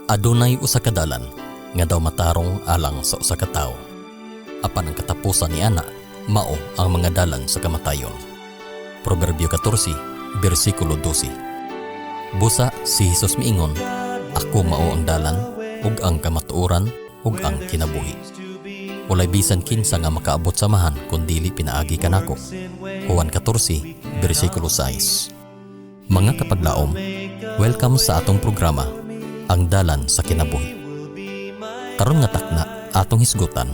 Adunay usa ka dalan nga daw matarong alang sa usa ka tawo. Apan ang katapusan ni ana mao ang mga dalan sa kamatayon. Proverbio 14, bersikulo 12. Busa si Hesus miingon, "Ako mao ang dalan ug ang kamatuoran ug ang kinabuhi. Walay bisan kinsa nga makaabot sa Amahan kun dili pinaagi kanako." Juan 14, bersikulo 6. Mga kapaglaom, welcome sa atong programa, Ang Dalan sa Kinabuhi. Karon nga takna, atong hisgutan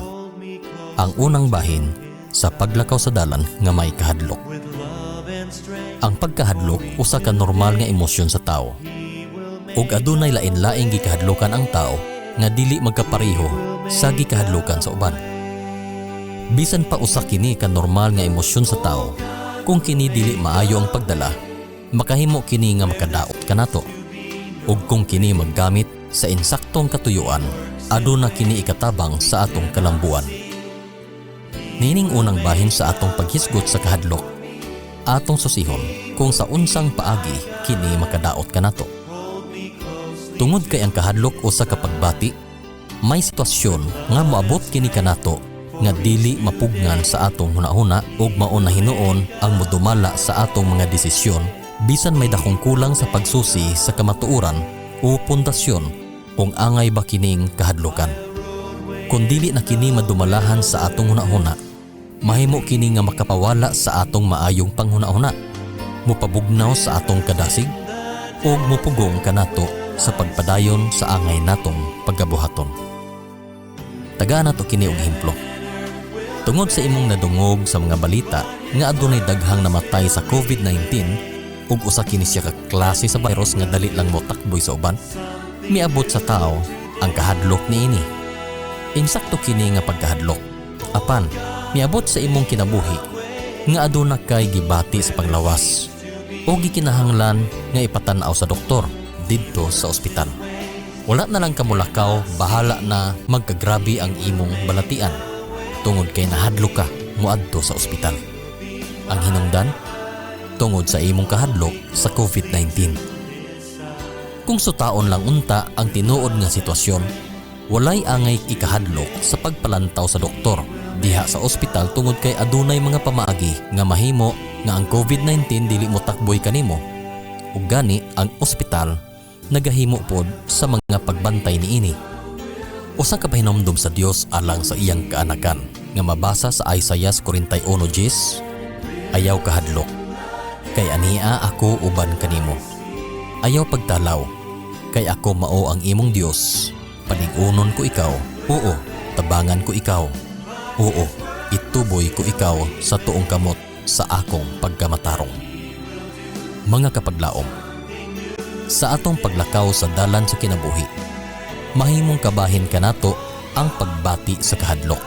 ang unang bahin sa paglakaw sa dalan nga may kahadlok. Ang pagkahadlok usa ka normal nga emosyon sa tao. Ug adunay lain-laing gikahadlokan ang tao nga dili magkapareho sa gikahadlokan sa uban. Bisan pa usa kini ka normal nga emosyon sa tao, kung kini dili maayo ang pagdala, makahimo kini nga makadaot kanato. Ug kung kini maggamit sa insaktong katuyuan, aduna kini ikatabang sa atong kalambuan. Niining unang bahin sa atong paghisgot sa kahadlok, atong susihon kung sa unsang paagi kini makadaot kanato. Tungod kay ang kahadlok usa ka pagbati, may sitwasyon nga moabot kini kanato nga dili mapugngan sa atong hunahuna ug mao na hinuon ang modumala sa atong mga desisyon bisan may dakong kulang sa pagsusi sa kamatuoran o pundasyon kung angay ba kining kahadlokan. Kung dili na kini madumalahan sa atong hunahuna, mahimo kini nga makapawala sa atong maayong panghunahuna, mupabugnaw sa atong kadasig, ug mupugong kanato sa pagpadayon sa angay natong pagabuhaton. Tagaan nato kini og ehemplo. Tungod sa imong nadungog sa mga balita nga adunay daghang namatay sa COVID-19 ug usa kini siya ka klase sa virus nga dali lang motakboy sa uban, miabot sa tao ang kahadlok niini. Insakto kini nga pagkahadlok. Apan, miabot sa imong kinabuhi nga aduna kay gibati sa panglawas o gikinahanglan nga ipatan-aw sa doktor didto sa ospital. Wala na lang kamulakaw, bahala na magkagrabe ang imong balatian tungod kay nahadlok ka moadto sa ospital. Ang hinungdan, tungod sa imong kahadlok sa COVID-19. Kung sutaon lang unta ang tinuod nga sitwasyon, walay angay ikahadlok sa pagpalantaw sa doktor diha sa ospital tungod kay adunay mga pamaagi nga mahimo nga ang COVID-19 dili mo takboy kanimo. Ug gani ang ospital nagahimo pod sa mga pagbantay niini. Usa ka pahinomdom sa Dios alang sa iyang kaanakan nga mabasa sa Isaiah 41:10, "Ayaw kahadlok, kay ania ako uban kanimo. Ayaw pagtalaw, kay ako mao ang imong Dios. Palig-unon ko ikaw, oo, tabangan ko ikaw. Oo, ituboy ko ikaw sa tuong kamot sa akong pagkamatarong." Mga kapaglaom, sa atong paglakaw sa dalan sa kinabuhi, mahimong kabahin kanato ang pagbati sa kahadlok.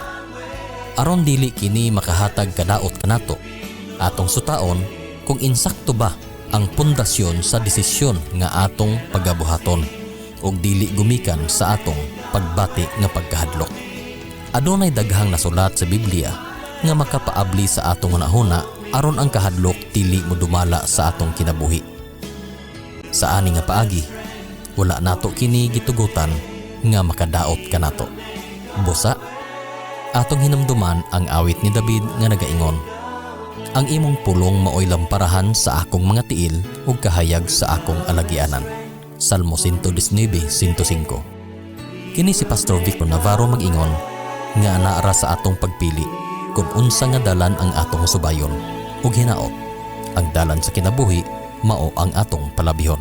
Aron dili kini makahatag kadaot kanato, atong sutaon kung insakto ba ang pundasyon sa desisyon nga atong pagabuhaton ug dili gumikan sa atong pagbati nga pagkahadlok. Adunay daghang nasulat sa Biblia nga makapaabli sa atong hunahuna aron ang kahadlok dili modumala sa atong kinabuhi. Sa ani nga paagi, wala nato kini gitugutan nga makadaot kanato. Busa, atong hinumduman ang awit ni David nga nagaingon, "Ang imong pulong maoy lamparahan sa akong mga tiil ug kahayag sa akong alagianan." Salmo 119:105. Kini si Pastor Victor Navarro mag-ingon nga anaa ra sa atong pagpili kung unsa nga dalan ang atong subayon ug hinaot ang dalan sa kinabuhi mao ang atong palabihon.